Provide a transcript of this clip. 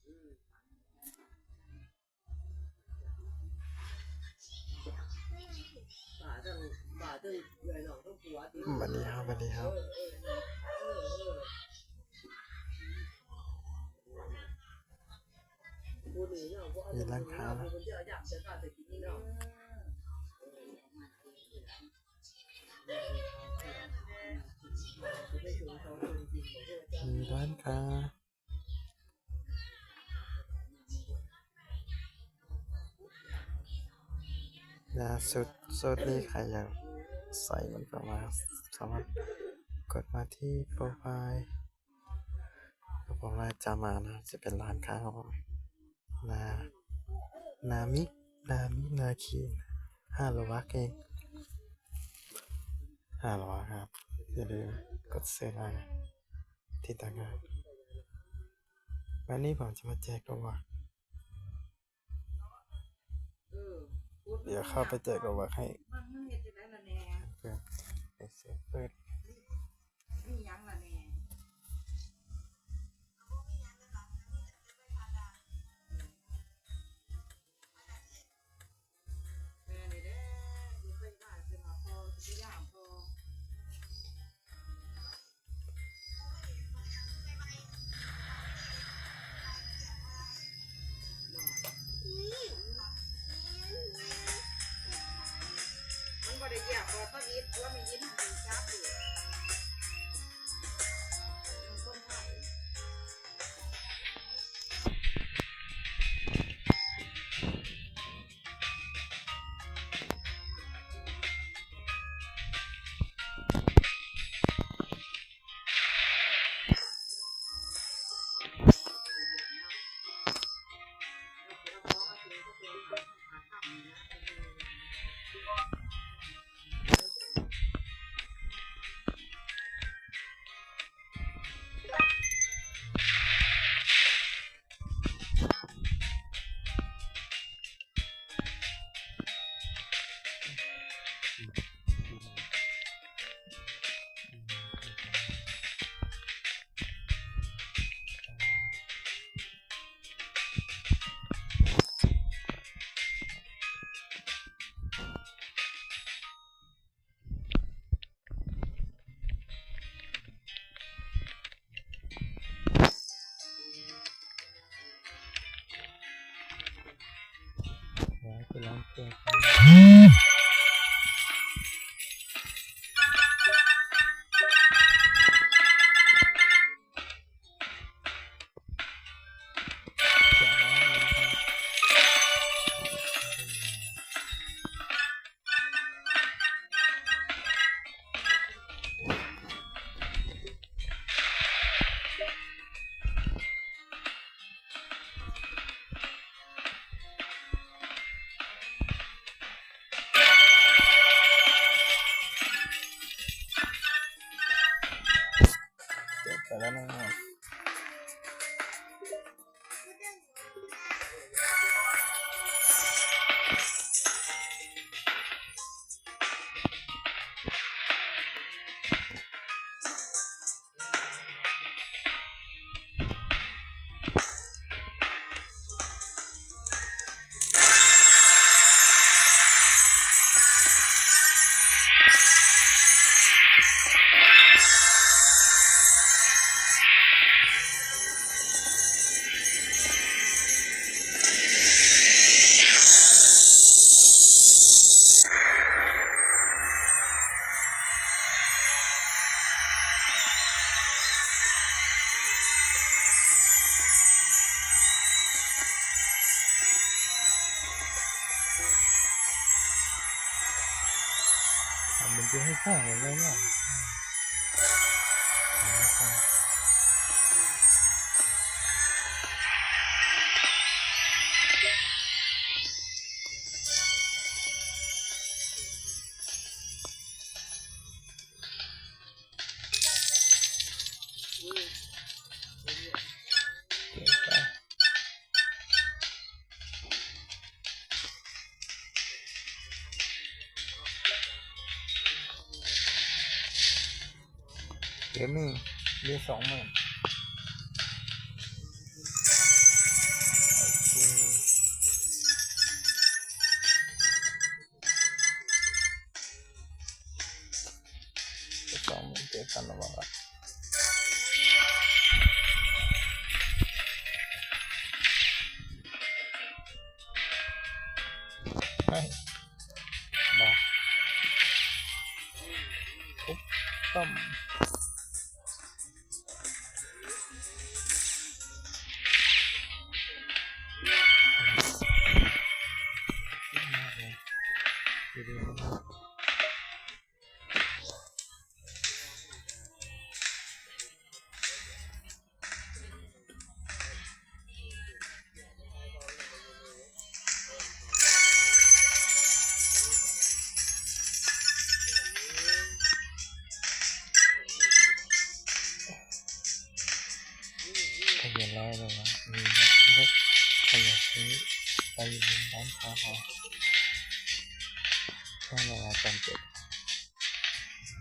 ບັດນີ້ເຮົາ ບັດນີ້ເຮົາ ມີຮ້ານຄ້າເນາະ ມີຮ້ານຄ້າ. ລາສຸດ ສູດນີ້ໃຜຢາກໃສ່ມັນກໍມາ ສາມາດກົດມາທີ່ໂປຣໄຟລ໌ ໂປຣໄຟລ໌ຈາມານະ ຈະເປັນຮ້ານຄ້າ ນາ ນາມິ ນາມິ ນາຄີນ ຫ້າໂລບັກເອງ ຫ້າໂລບັກຄັບ ຢ່າລືມກົດເຊີນມານະ ທີ່ຕ່າງຫາກ. ວັນນີ້ຜົມຈະມາແຈກໂລບັກ ດຽວເຂົ້າໄປແຈກໂລບັກໃຫ້ເພື່ອນ ເພື່ອນ ມີຫຍັງລະແນ່? ມັນບໍ່ໄດ້ຢາກບໍ່ທຳອິດ ຕົວະມີຍິນໃຫ້ຈັບຢູ່ ມັນຄົນໄທ. ມັນຈະໃຫ້ຟັງເລີຍເນາະ. ເກມນີ້ເບສສອງໝື່ນ. ຂະຫຍາຍຮ້ອຍ ຫຼືວ່າມີຂະຫຍາຍຊື້ໄປຢູ່ບ້ານພໍ່ເຮົາ ເພາະວ່າຈຳເປັນ